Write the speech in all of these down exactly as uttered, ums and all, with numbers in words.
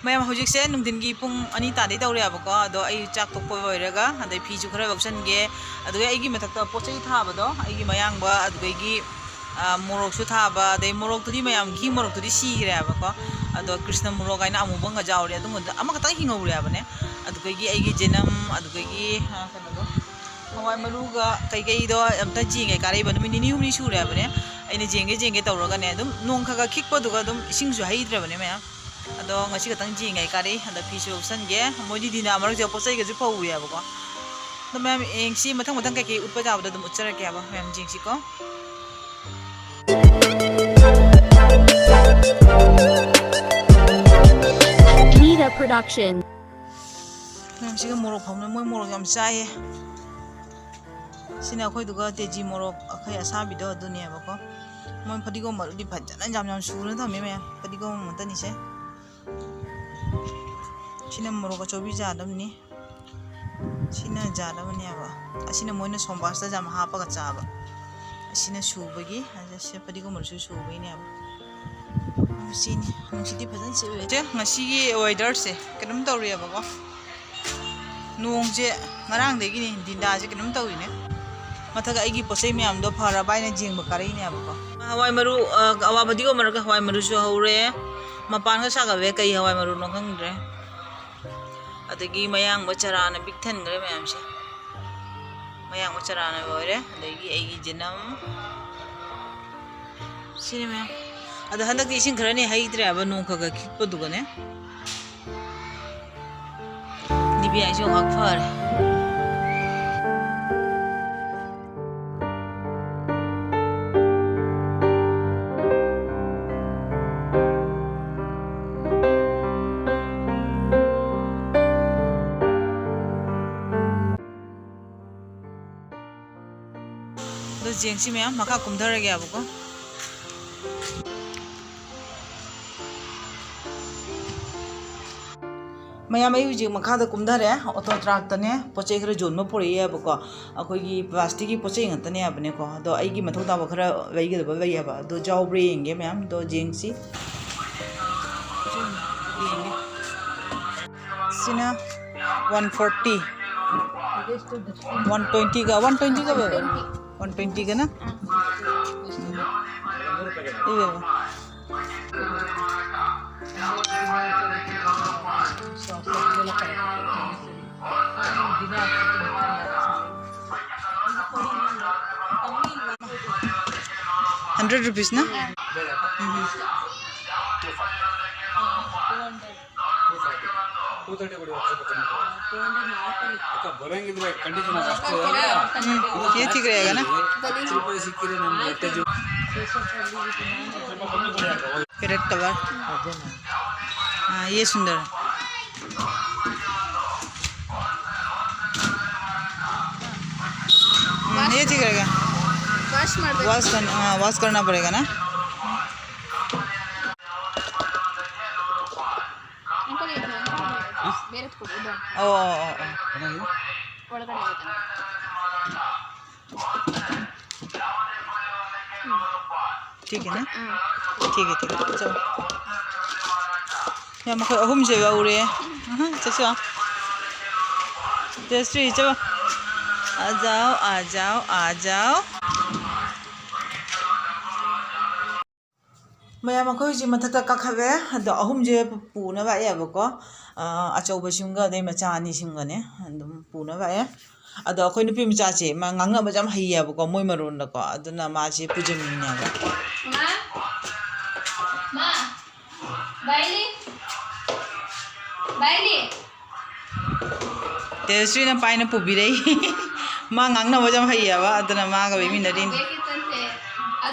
ꯃꯌꯥꯝ, ꯍꯧꯖꯤꯛꯁꯦ ꯅꯨꯡꯊꯤꯟꯒꯤ ꯄꯨꯡ ꯑꯅꯤ ꯇꯥꯗꯩ ꯇꯧꯔꯦꯕꯀꯣ꯫ ꯑꯗꯣ ꯑꯩ ꯆꯥꯛ ꯇꯣꯛꯄ ꯂꯣꯏꯔꯒ ꯑꯗꯩ ꯐꯤꯁꯨ ꯈꯔ ꯂꯧꯁꯟꯒꯦ, ꯑꯗꯨꯒ ꯑꯩꯒꯤ ꯃꯊꯛꯇ ꯄꯣꯠ ꯆꯩ ꯊꯥꯕꯗꯣ, ꯑꯩꯒꯤ ꯃꯌꯥꯡꯕ, ꯑꯗꯨꯗꯒꯤ, ꯑ, ꯃꯣꯔꯣꯛꯁꯨ ꯊꯥꯕ, ꯑꯗꯩ ꯃꯣꯔꯣꯛꯇꯨꯗꯤ ꯃꯌꯥꯝ ꯘꯤ ꯃꯣꯔꯣꯛꯇꯨꯗꯤ ꯁꯤꯈ꯭ꯔꯦꯕꯀꯣ꯫ ꯑꯗꯣ ꯀ꯭ꯔꯤꯁꯅ ꯃꯣꯔꯣꯛ ꯍꯥꯏꯅ ꯑꯃꯨꯕ ꯉꯥꯖꯥ ꯍꯧꯔꯦ, ꯑꯗꯨꯒꯨꯝꯕꯗ ꯑꯃꯈꯛꯇꯪ ꯍꯤꯡꯍꯧꯔꯦ ꯍꯥꯏꯕꯅꯦ꯫ ꯑꯗꯨꯗꯒꯤ ꯑꯩꯒꯤ ꯖꯦꯅꯝ, ꯑꯗꯨꯗꯒꯤ, ꯑ, ꯀꯩꯅꯣꯗꯣ, ꯍꯋꯥꯏ ꯃꯔꯨꯒ ꯀꯩꯀꯩꯗꯣ ꯑꯝꯇ ꯌꯦꯡꯒꯦ ꯀꯥꯔꯛꯏꯕ꯫ ꯅꯨꯃꯤꯠ ꯅꯤꯅꯤ ꯍꯨꯝꯅꯤ ꯁꯨꯔꯦ ꯍꯥꯏꯕꯅꯦ ꯑꯩꯅ ꯌꯦꯡꯒꯦ ꯌꯦꯡꯒꯦ ꯇꯧꯔꯒꯅꯦ꯫ ꯑꯗꯨꯝ ꯅꯣꯡ ꯈꯔ ꯈꯔ ꯈꯤꯛꯄꯗꯨꯒ ꯑꯗꯨꯝ ꯏꯁꯤꯡꯁꯨ ꯍꯩꯗ꯭ꯔꯕꯅꯦ ꯃꯌꯥꯝ꯫ ꯑꯗꯣ ꯉꯁꯤ ꯈꯛꯇꯪ ꯌꯦꯡꯉꯦ ꯀꯥꯔꯛꯏ꯫ ꯍꯟꯗꯛ ꯐꯤꯁꯨ ꯂꯧꯁꯟꯒꯦ꯫ ꯃꯣꯏꯗꯤ ꯗꯤꯟꯗꯥ ꯃꯔꯛꯁꯤꯗ ꯄꯣꯠ ꯆꯩꯒꯁꯨ ꯐꯧꯔꯤꯑꯕꯀꯣ꯫ ꯑꯗꯣ ꯃꯌꯥꯝ ꯌꯦꯡꯁꯤ, ꯃꯊꯪ ꯃꯊꯪ ꯀꯩꯀꯩ ꯎꯠꯄ ꯌꯥꯕꯗꯣ ꯑꯗꯨꯝ ꯎꯠꯆꯔꯛꯀꯦꯕ꯫ ꯃꯌꯥꯝ ꯌꯦꯡꯁꯤꯀꯣ꯫ Nida Production. ꯃꯌꯥꯝꯁꯤꯒ ꯃꯣꯔꯣꯛ ꯐꯝꯅ, ꯃꯣꯏ ꯃꯣꯔꯣꯛ ꯌꯥꯝ ꯆꯥꯏꯌꯦ꯫ ꯁꯤꯅ ꯑꯩꯈꯣꯏꯗꯨꯒ ꯇꯦꯖꯤ ꯃꯣꯔꯣꯛ ꯑꯩꯈꯣꯏ ꯑꯁꯥꯕꯤꯗꯣ ꯑꯗꯨꯅꯦꯕꯀꯣ꯫ ꯃꯣꯏ ꯐꯗꯤꯒꯣꯝ ꯃꯔꯨꯗꯤ ꯐꯖꯅ ꯌꯥꯝ ꯌꯥꯝ ꯁꯨꯅ ꯊꯝꯃꯦ ꯃꯌꯥꯝ꯫ ꯐꯗꯤꯒꯣꯝ ꯉꯥꯛꯇꯅꯤꯁꯦ꯫ ꯁꯤꯅ ꯃꯣꯔꯣꯛ ꯑꯆꯧꯕꯤ ꯖꯥꯠ ꯑꯃꯅꯤ꯫ ꯁꯤꯅ ꯖꯥꯠ ꯑꯃꯅꯦꯕ꯫ ꯑꯁꯤꯅ ꯃꯣꯏꯅ ꯁꯣꯝꯕꯥꯁꯇ ꯌꯥꯝ ꯍꯥꯞꯄꯒ ꯆꯥꯕ꯫ ꯑꯁꯤꯅ ꯁꯨꯕꯒꯤ, ꯑꯁꯤ ꯐꯗꯤꯒꯣꯝ ꯃꯔꯨꯁꯨ ꯁꯨꯕꯒꯤꯅꯦꯕ꯫ ꯁꯤꯅꯤ꯫ ꯅꯨꯡꯁꯤꯠꯇꯤ ꯐꯖꯅ ꯁꯤꯠꯂꯦ꯫ ꯆꯦ, ꯉꯁꯤꯒꯤ weatherꯁꯦ ꯀꯩꯅꯣꯝ ꯇꯧꯔꯤꯑꯕꯀꯣ꯫ ꯅꯣꯡꯁꯦ ꯉꯔꯥꯡꯗꯒꯤꯅꯤ, ꯗꯤꯟꯗꯥꯁꯦ ꯀꯩꯅꯣꯝ ꯇꯧꯔꯤꯅꯦ꯫ ꯃꯊꯛ ꯑꯩꯒꯤ ꯄꯣꯠ ꯆꯩ ꯃꯌꯥꯝꯗꯣ ꯐꯔꯕ ꯍꯥꯏꯅ ꯌꯦꯡꯕ ꯀꯥꯔꯛꯏꯅꯦꯕꯀꯣ꯫ ꯍꯋꯥꯏ ꯃꯔꯨ, ꯑ, ꯑꯋꯥ ꯐꯗꯤꯒꯣꯝ ꯃꯔꯛꯇ ꯍꯋꯥꯏ ꯃꯔꯨꯁꯨ ꯍꯧꯔꯦ꯫ ꯃꯄꯥꯟꯒ ꯁꯥꯒꯠꯂꯦ꯫ ꯀꯩ ꯍꯋꯥꯏ ꯃꯔꯨꯅꯣ ꯈꯪꯗ꯭ꯔꯦ꯫ ꯑꯗꯒꯤ ꯃꯌꯥꯡꯕ ꯆꯔꯥꯅ ꯄꯤꯛ ꯊꯟꯈ꯭ꯔꯦ ꯃꯌꯥꯝꯁꯦ꯫ ꯃꯌꯥꯡꯕ ꯆꯔꯥꯅ ꯂꯣꯏꯔꯦ꯫ ꯑꯗꯒꯤ ꯑꯩꯒꯤ ꯖꯦꯅꯝ꯫ ꯁꯤꯅꯤ ꯃꯌꯥꯝ꯫ ꯑꯗꯣ ꯍꯟꯗꯛꯇꯤ ꯏꯁꯤꯡ ꯈꯔꯅꯤ ꯍꯩꯇ꯭ꯔꯦ ꯍꯥꯏꯕ, ꯅꯣꯡ ꯈꯔ ꯈꯔ ꯈꯤꯛꯄꯗꯨꯒꯅꯦ꯫ ꯅꯤꯕꯤꯌꯥꯁꯨ ꯉꯥꯏꯍꯥꯛ ꯐꯔꯦ꯫ ꯑꯗꯣ ꯆꯦꯡꯁꯤ ꯃꯌꯥꯝ ꯃꯈꯥ ꯀꯨꯝꯊꯔꯒꯦꯕꯀꯣ꯫ ꯃꯌꯥꯝ, ꯑꯩ ꯍꯧꯖꯤꯛ ꯃꯈꯥꯗ ꯀꯨꯝꯊꯔꯦ, ꯑꯣꯇꯣ ꯇ꯭ꯔꯥꯛꯇꯅꯦ ꯄꯣꯠ ꯆꯩ ꯈꯔ ꯌꯣꯟꯕ ꯄꯨꯔꯛꯏꯑꯕꯀꯣ꯫ ꯑꯩꯈꯣꯏꯒꯤ ꯄ꯭ꯂꯥꯁꯇꯤꯛꯀꯤ ꯄꯣꯠ ꯆꯩ ꯉꯥꯛꯇꯅꯦ ꯍꯥꯏꯕꯅꯦꯀꯣ꯫ ꯑꯗꯣ ꯑꯩꯒꯤ ꯃꯊꯧ ꯇꯥꯕ ꯈꯔ ꯂꯩꯒꯗꯕ ꯂꯩꯌꯦꯕ꯫ ꯑꯗꯣ ꯌꯥꯎꯕ꯭ꯔꯥ ꯌꯦꯡꯒꯦ ꯃꯌꯥꯝ꯫ ꯑꯗꯣ ꯌꯦꯡꯁꯤ꯫ ꯌꯦꯡꯒꯦ꯫ ꯁꯤꯅ ꯋꯥꯟ ꯐꯣꯔꯇꯤ, ꯋꯥꯟ ꯇ꯭ꯋꯦꯟꯇꯤꯒ, ꯋꯥꯟ ꯇ꯭ꯋꯦꯟꯇꯤꯒ, ꯋꯥꯟ ꯇ꯭ꯋꯦꯟꯇꯤꯒꯅ? ꯎꯝ꯫ ꯏꯕꯦꯝꯃ꯫ ꯍꯟꯗ꯭ꯔꯦꯠ ꯔꯨꯄꯤꯁꯅ? ꯎꯝ꯫ ಹ್ಮ್, ಏತಿಗ್ರೆ ಆಗನ? Parrot cover. हाँ, ये सुंदर है। ಹ್ಮ್, ಏತಿಗ್ರೆ ಆಗ? ವಾಶ್ ಮಾಡ್ಬೇಕು. ವಾಶ್ ಕರ್ನ-, हाँ, ವಾಶ್ ಕರ್ನಾ ಪಡೇಗಾ ನಾ? ಅಂಕಲ್, ಇದು ಬೇರೆ ಕೊಡು, ಇದು. ಓ, ಓ, ಓ, ಓ. ಒಳಗಡೆ ಆಯ್ತಾ? ठीक है ना? ठीक है, ठीक है, चलो। ꯌꯥꯝ, ꯃꯈꯣꯏ ꯑꯍꯨꯝꯁꯦ ꯂꯧꯔꯦ꯫ ꯑꯍ, ꯆꯠꯁꯤ ꯂꯥꯛꯑꯣ꯫ ꯖꯌꯁ꯭ꯔꯤ, ꯆꯠꯂꯣ꯫ आ जाओ, आ जाओ, आ जाओ। ꯃꯌꯥꯝ, ꯑꯩꯈꯣꯏ ꯍꯧꯖꯤꯛ ꯃꯊꯛꯇ ꯀꯥꯈꯠꯂꯦ꯫ ꯑꯗꯣ ꯑꯍꯨꯝꯁꯦ ꯄꯨꯅꯕ ꯂꯥꯛꯑꯦꯕꯀꯣ꯫ ꯑ, ꯑꯆꯧꯕꯁꯤꯝꯒ ꯑꯗꯩ ꯃꯆꯥ ꯑꯅꯤꯁꯤꯝꯒꯅꯦ ꯑꯗꯨꯝ ꯄꯨꯅꯕ ꯂꯥꯛꯑꯦ꯫ ꯑꯗꯣ ꯑꯩꯈꯣꯏ ꯅꯨꯄꯤ ꯃꯆꯥꯁꯦ ꯃꯥ ꯉꯥꯡꯅꯕꯁꯦ ꯌꯥꯝ ꯍꯩꯌꯦꯕꯀꯣ, ꯃꯣꯏ ꯃꯔꯣꯟꯗꯀꯣ꯫ ꯑꯗꯨꯅ ꯃꯥꯁꯦ ꯄꯨꯖꯅꯤꯡꯉꯤꯅꯦꯕ꯫ ꯃꯥ, ꯃꯥ, ꯕꯥꯏꯂꯤ, ꯕꯥꯏꯂꯤ꯫ ꯇꯦꯖꯁ꯭ꯔꯤꯅ ꯄꯥꯏꯅ ꯄꯨꯕꯤꯔꯛꯏ꯫ ꯃꯥ ꯉꯥꯡꯅꯕꯁꯦ ꯌꯥꯝ ꯍꯩꯌꯦꯕ, ꯑꯗꯨꯅ ꯃꯥꯒ ꯂꯩꯃꯤꯟꯅꯔꯤꯅꯤ꯫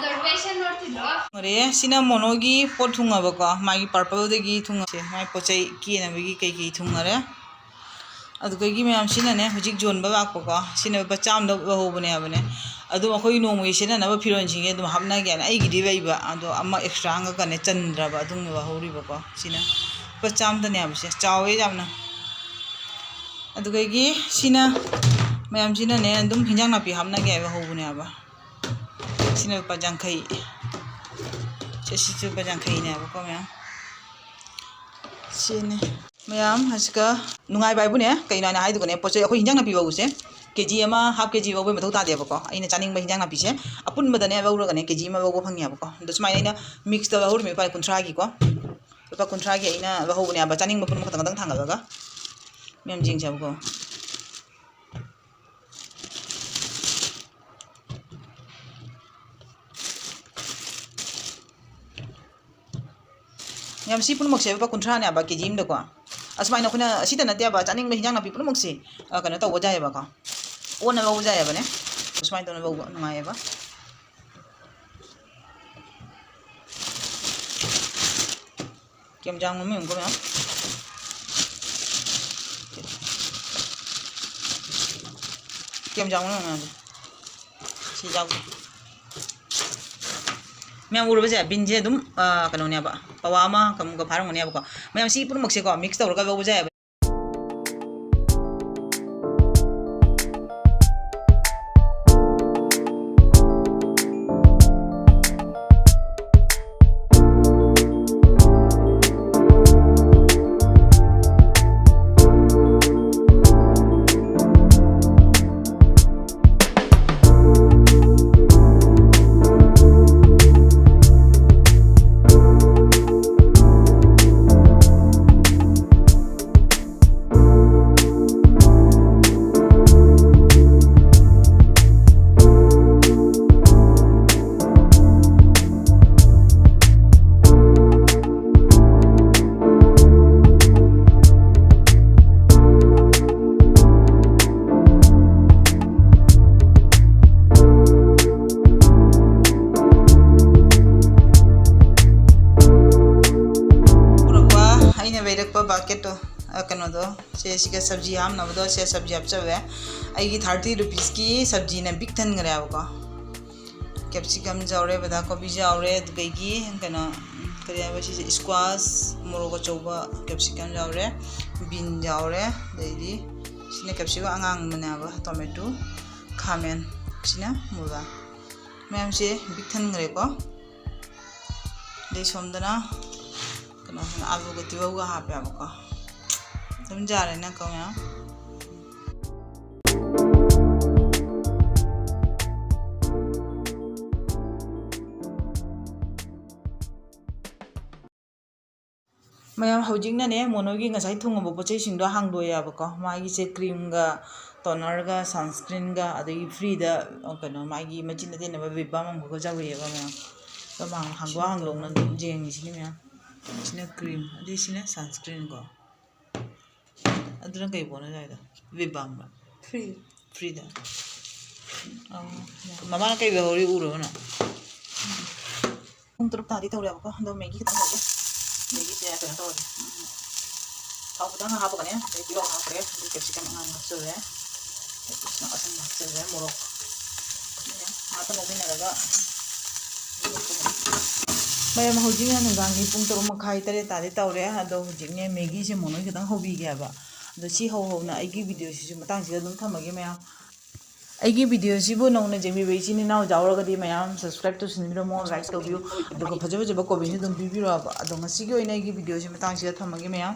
ꯉꯥꯡꯔꯦ, ꯁꯤꯅ ꯃꯣꯅꯣꯒꯤ ꯄꯣꯠ ꯊꯨꯡꯉꯕꯀꯣ, ꯃꯥꯒꯤ purpleꯗꯒꯤ ꯊꯨꯡꯉꯁꯦ, ꯃꯥꯒꯤ ꯄꯣꯠ ꯆꯩ ꯀꯦꯅꯕꯒꯤ ꯀꯩꯀꯩ ꯊꯨꯡꯉꯔꯦ꯫ ꯑꯗꯨꯗꯒꯤ ꯃꯌꯥꯝ ꯁꯤꯅꯅꯦ ꯍꯧꯖꯤꯛ ꯌꯣꯟꯕ ꯂꯥꯛꯄꯀꯣ, ꯁꯤꯅ ꯂꯨꯄꯥ ꯆꯥꯝꯃꯗ ꯂꯧꯍꯧꯕꯅꯦ ꯍꯥꯏꯕꯅꯦ꯫ ꯑꯗꯨꯝ ꯑꯩꯈꯣꯏ ꯅꯣꯡꯃꯒꯤ ꯁꯤꯖꯤꯟꯅꯅꯕ ꯐꯤꯔꯣꯜꯁꯤꯡꯁꯦ ꯑꯗꯨꯝ ꯍꯥꯞꯅꯒꯦꯅ ꯑꯩꯒꯤꯗꯤ ꯂꯩꯕ, ꯑꯗꯣ ꯑꯃ extra ꯑꯃꯒꯅꯦ ꯆꯟꯗ꯭ꯔꯕ, ꯑꯗꯨꯝ ꯂꯧꯍꯧꯔꯤꯕꯀꯣ꯫ ꯁꯤꯅ ꯂꯨꯄꯥ ꯆꯥꯝꯃꯗꯅꯦ ꯍꯥꯏꯕꯁꯦ, ꯆꯥꯎꯋꯦ ꯌꯥꯝꯅ꯫ ꯑꯗꯨꯗꯒꯤ ꯁꯤꯅ, ꯃꯌꯥꯝꯁꯤꯅꯅꯦ ꯑꯗꯨꯝ ꯍꯤꯟꯖꯥꯡ ꯅꯥꯄꯤ ꯍꯥꯞꯅꯒꯦ ꯍꯥꯏꯕ ꯍꯧꯕꯅꯦ ꯍꯥꯏꯕ꯫ ꯁꯤꯅ ꯂꯨꯄꯥ ꯌꯥꯡꯈꯩ꯫ ꯁꯤ, ꯁꯤꯁꯨ ꯂꯨꯄꯥ ꯌꯥꯡꯈꯩꯅꯦꯕꯀꯣ ꯃꯌꯥꯝ꯫ ꯁꯤꯅꯤ꯫ ꯃꯌꯥꯝ, ꯑꯁꯤꯒ ꯅꯨꯡꯉꯥꯏꯕ ꯍꯥꯏꯕꯨꯅꯦ, ꯀꯩꯅꯣ ꯍꯥꯏꯅ ꯍꯥꯏꯗꯨꯒꯅꯦ, ꯄꯣꯠ ꯆꯩ ꯑꯩꯈꯣꯏ ꯍꯤꯟꯖꯥꯡ ꯅꯥꯄꯤ ꯂꯧꯕꯁꯦ ꯀꯦ ꯖꯤ ꯑꯃ, half ꯀꯦ ꯖꯤ ꯂꯧꯕꯩ ꯃꯊꯧ ꯇꯥꯗꯦꯕꯀꯣ꯫ ꯑꯩꯅ ꯆꯥꯅꯤꯡꯕ ꯍꯤꯟꯖꯥꯡ ꯅꯥꯄꯤꯁꯦ ꯑꯄꯨꯟꯕꯗꯅꯦ ꯂꯧꯔꯒꯅꯦ ꯀꯦ ꯖꯤ ꯑꯃ ꯂꯧꯕ ꯐꯪꯉꯦꯕꯀꯣ꯫ ꯑꯗꯣ ꯁꯨꯃꯥꯏꯅ ꯑꯩꯅ ꯃꯤꯛꯁꯇ ꯂꯧꯍꯧꯔꯤꯕ ꯂꯨꯄꯥ ꯀꯨꯟꯊ꯭ꯔꯥꯒꯤꯀꯣ, ꯂꯨꯄꯥ ꯀꯨꯟꯊ꯭ꯔꯥꯒꯤ ꯑꯩꯅ ꯂꯧꯍꯧꯕꯅꯦꯕ, ꯆꯥꯅꯤꯡꯕ ꯄꯨꯝꯅꯃꯛ ꯈꯇꯪ ꯈꯇꯪ ꯊꯥꯡꯒꯠꯂꯒ꯫ ꯃꯌꯥꯝ ꯌꯦꯡꯁꯦꯕꯀꯣ꯫ ꯌꯥꯝ ꯁꯤ ꯄꯨꯝꯅꯃꯛꯁꯦ ꯂꯨꯄꯥ ꯀꯨꯟꯊ꯭ꯔꯥꯅꯦꯕ ꯀꯦ ꯖꯤ ꯑꯃꯗꯀꯣ꯫ ꯑꯁꯨꯃꯥꯏꯅ ꯑꯩꯈꯣꯏꯅ ꯁꯤꯗ ꯅꯠꯇꯦꯕ, ꯆꯥꯅꯤꯡꯕ ꯍꯤꯟꯖꯥꯡ ꯅꯥꯄꯤ ꯄꯨꯝꯅꯃꯛꯁꯦ, ꯑ, ꯀꯩꯅꯣ ꯇꯧꯕ ꯌꯥꯏꯑꯕꯀꯣ, ꯑꯣꯟꯅ ꯂꯧꯕ ꯌꯥꯏꯑꯕꯅꯦ꯫ ꯁꯨꯃꯥꯏꯅ ꯇꯧꯅ ꯂꯧꯕ ꯅꯨꯡꯉꯥꯏꯌꯦꯕ꯫ ꯀꯦꯝꯖꯥꯡ ꯃꯃꯤꯡ ꯑꯃꯒ ꯃꯌꯥꯝ꯫ ꯀꯦꯝꯖꯥꯡ ꯃꯃꯤꯡ ꯃꯌꯥꯝꯁꯦ꯫ ꯁꯤ ꯌꯥꯎ-, ꯃꯌꯥꯝ ꯎꯔꯕꯁꯦ, ꯕꯤꯟꯁꯦ ꯑꯗꯨꯝ, ꯑ, ꯀꯩꯅꯣꯅꯦꯕ, ꯄꯋꯥ ꯑꯃ ꯀꯩꯃꯨꯛꯀ ꯐꯥꯔꯝꯒꯅꯦꯕꯀꯣ꯫ ꯃꯌꯥꯝ ꯁꯤ ꯄꯨꯝꯅꯃꯛꯁꯦꯀꯣ ꯃꯤꯛꯁ ꯇꯧꯔꯒ ꯂꯧꯕꯁꯨ ꯌꯥꯏꯑꯕ꯫ ꯄꯨꯔꯛꯄ, ꯑꯩꯅ ꯂꯩꯔꯛꯄ ꯕꯛꯀꯦꯠꯇꯣ, ꯑ, ꯀꯩꯅꯣꯗꯣ, ꯁꯦ ꯁꯤꯒ ꯁꯕꯖꯤ ꯍꯥꯞꯅꯕꯗꯣ, ꯁꯦ ꯁꯕꯖꯤ ꯍꯥꯞꯆꯜꯂꯦ꯫ ꯑꯩꯒꯤ thirty rupeesꯀꯤ ꯁꯕꯖꯤꯅ ꯄꯤꯛ ꯊꯟꯈ꯭ꯔꯦꯕꯀꯣ꯫ Capsicum ꯌꯥꯎꯔꯦ, ꯕꯟꯙꯥ ꯀꯣꯕꯤ ꯌꯥꯎꯔꯦ, ꯑꯗꯨꯗꯒꯤ ꯀꯩꯅꯣ, ꯀꯔꯤ ꯍꯥꯏꯕ ꯁꯤꯁꯦ, squash, ꯃꯣꯔꯣꯛ ꯑꯆꯧꯕ, capsicum ꯌꯥꯎꯔꯦ, bean ꯌꯥꯎꯔꯦ, ꯑꯗꯩꯗꯤ ꯁꯤꯅ capsicum ꯑꯉꯥꯡꯕꯅꯦꯕ, tomato, ꯈꯥꯃꯦꯟ, ꯁꯤꯅ ꯃꯨꯂꯥ꯫ ꯃꯌꯥꯝꯁꯦ ꯄꯤꯛ ꯊꯟꯈ꯭ꯔꯦꯀꯣ꯫ ꯑꯗꯩ ꯁꯣꯝꯗꯅ ꯀꯩꯅꯣ, ꯑꯂꯨꯒ ꯇꯤꯜꯍꯧꯒ ꯍꯥꯞꯄꯦꯕꯀꯣ꯫ ꯑꯗꯨꯝ ꯌꯥꯔꯦꯅꯀꯣ ꯃꯌꯥꯝ꯫ ꯃꯌꯥꯝ, ꯍꯧꯖꯤꯛꯅꯅꯦ ꯃꯣꯅꯣꯒꯤ ꯉꯁꯥꯏ ꯊꯨꯡꯉꯕ ꯄꯣꯠ ꯆꯩꯁꯤꯡꯗꯣ ꯍꯥꯡꯗꯣꯛꯑꯦꯕꯀꯣ꯫ ꯃꯥꯒꯤꯁꯦ ꯀ꯭ꯔꯤꯝꯒ, ꯇꯣꯅꯔꯒ, ꯁꯟꯁꯀ꯭ꯔꯤꯟꯒ, ꯑꯗꯒꯤ ꯐ꯭ꯔꯤꯗ ꯀꯩꯅꯣ ꯃꯥꯒꯤ ꯃꯆꯤꯟ ꯑꯇꯦꯟꯅꯕ ꯕꯤꯞ ꯕꯥꯝ ꯑꯃꯈꯛꯀ ꯌꯥꯎꯔꯛꯑꯦꯕ ꯃꯌꯥꯝ꯫ ꯑꯗꯣ ꯃꯥ ꯍꯥꯡꯗꯣꯛ ꯍꯥꯡꯗꯣꯛꯅ ꯑꯗꯨꯝ ꯌꯦꯡꯉꯤꯁꯤꯅꯤ ꯃꯌꯥꯝ꯫ ꯁꯤꯅ ꯀ꯭ꯔꯤꯝ, ꯑꯗꯩ ꯁꯤꯅ ꯁꯟꯁꯀ꯭ꯔꯤꯟ ꯀꯣ꯫ ꯑꯗꯨꯅ ꯀꯩ ꯄꯣꯠꯅꯣ ꯍꯥꯏꯗꯣ? ꯕꯤꯞ ꯕꯥꯝꯔꯣ? ꯐ꯭ꯔꯤ꯫ ꯐ꯭ꯔꯤꯗ꯫ ꯑꯪ, ꯃꯃꯥꯅ ꯀꯩ ꯂꯧꯍꯧꯔꯤ ꯎꯔꯕ ꯅꯪ? ꯄꯨꯡ ꯇꯔꯨꯛ ꯇꯥꯗꯤ ꯇꯧꯔꯦꯕꯀꯣ꯫ ꯑꯗꯣ ꯃꯦꯒꯤ ꯈꯤꯇꯪ ꯍꯧꯒꯦ꯫ ꯃꯦꯒꯤꯁꯦ ꯀꯩꯅꯣ ꯇꯧꯔꯒꯦ꯫ ꯎꯝ꯫ ꯊꯥꯎ ꯈꯤꯇꯪ ꯍꯥꯞꯄꯒꯅꯦ꯫ ꯑꯗꯩ ꯇꯤꯜꯍꯧ ꯍꯥꯞꯈ꯭ꯔꯦ꯫ ꯑꯗꯩ ꯀꯦꯞꯁꯤꯀꯝ ꯑꯉꯥꯡꯕ ꯍꯥꯞꯆꯜꯂꯦ꯫ ꯑꯗꯩ ꯑꯁꯪꯕ ꯍꯥꯞꯆꯜꯂꯦ꯫ ꯃꯣꯔꯣꯛ꯫ ꯉꯥꯛꯇ ꯉꯧꯃꯤꯟꯅꯔꯒ ꯃꯌꯥꯝ, ꯍꯧꯖꯤꯛꯅ ꯅꯨꯡꯗꯥꯡꯒꯤ ꯄꯨꯡ ꯇꯔꯨꯛ ꯃꯈꯥꯏ, ꯇꯔꯦꯠ ꯇꯥꯗꯤ ꯇꯧꯔꯦ꯫ ꯑꯗꯣ ꯍꯧꯖꯤꯛꯅꯦ ꯃꯦꯒꯤꯁꯦ ꯃꯣꯅꯣꯏ ꯈꯤꯇꯪ ꯍꯧꯕꯤꯒꯦ ꯍꯥꯏꯕ꯫ ꯑꯗꯣ ꯁꯤ ꯍꯧ ꯍꯧꯅ ꯑꯩꯒꯤ ꯚꯤꯗꯤꯑꯣꯁꯤꯁꯨ ꯃꯇꯥꯡꯁꯤꯗ ꯑꯗꯨꯝ ꯊꯝꯃꯒꯦ ꯃꯌꯥꯝ꯫ ꯑꯩꯒꯤ ꯚꯤꯗꯤꯑꯣꯁꯤꯕꯨ ꯅꯧꯅ ꯌꯦꯡꯕꯤꯕ ꯏꯆꯤꯟ ꯏꯅꯥꯎ ꯌꯥꯎꯔꯒꯗꯤ ꯃꯌꯥꯝ subscribe ꯇꯧꯁꯤꯟꯕꯤꯔꯝꯃꯣ, like ꯇꯧꯕꯤꯌꯨ꯫ ꯑꯗꯨꯒ ꯐꯖ ꯐꯖꯕ comment ꯁꯨ ꯑꯗꯨꯝ ꯄꯤꯕꯤꯔꯛꯑꯣꯕ꯫ ꯑꯗꯣ ꯉꯁꯤꯒꯤ ꯑꯣꯏꯅ ꯑꯩꯒꯤ ꯚꯤꯗꯤꯑꯣꯁꯤ ꯃꯇꯥꯡꯁꯤꯗ ꯊꯝꯃꯒꯦ ꯃꯌꯥꯝ꯫